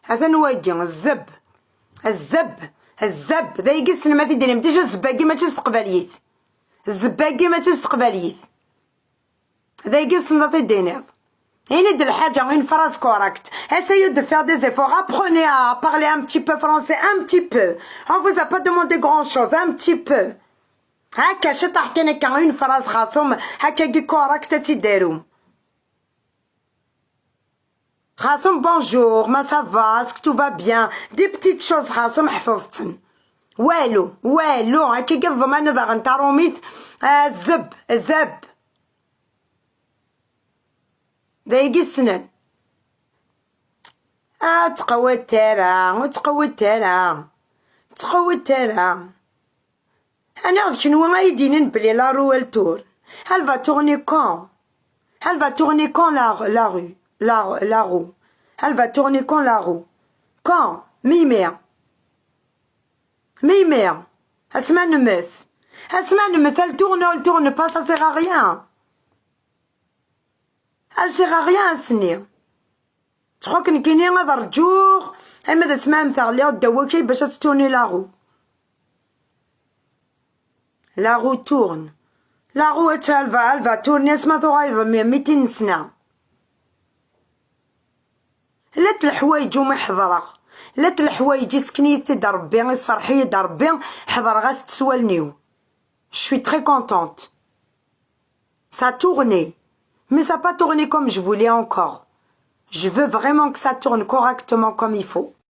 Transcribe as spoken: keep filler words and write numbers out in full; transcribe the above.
Atan wagi, zzeb. Zzeb. Zzeb. D ayagi tessnem ad t-id-tinim. Déjà, zzeb-agi mačči s teqbaylit. Zzeb-agi mačči s teqbaylit. D ayagi tessneḍ ad t-id-tiniḍ. Ini-d lḥaǧa, une phrase correcte. Essayez de faire des efforts. Apprenez à parler un petit peu français, un petit peu. On vous a pas demandé grand-chose, un petit peu. Akka, ciṭaḥ kan akka, une phrase xaṣum, akkagi correct ad tt-id-tarum. Xaṣum bonjour, ma ça va, est-ce que tout va bien? Des petites choses xaṣum ḥfeḍ-ten. Walu, walu, akkagi ḍman daɣen tarumit, ah, zeb, zeb. D ayagi ssnen. Ah, ur ttqewwit ara, ur ttqewwit ara, ur ttqewwit ara. Aniɣ d kenwi ay d-inin belli la roue elle tourne? Elle va tourner quand? Elle va tourner quand la, la rue? La, la roue. Elle va tourner quand la roue? Quand? Melmi? Melmi? Asma nemmet. Asma nemmet, elle tourne, elle tourne pas, ça sert à rien. Elle sert à rien, ass-nni. Txuk nekkini ad rǧuɣ, ama d asma am teɣliḍ ddaw wakay bac ad tettuni la roue. La roue tourne. La roue, elle va, elle va tourner, asma tuɣaleḍ mi, mi tin nesna. Llant leḥwayeǧ umi ḥeḍreɣ. Llant leḥwayeǧ isken-iyi-t-id Rebbi, isferḥ-iyi-d Rebbi, ḥeḍreɣ-as-d s wallen-iw. Je suis très contente. Ça a tourné. Mais ça n'a pas tourné comme je voulais encore. Je veux vraiment que ça tourne correctement comme il faut.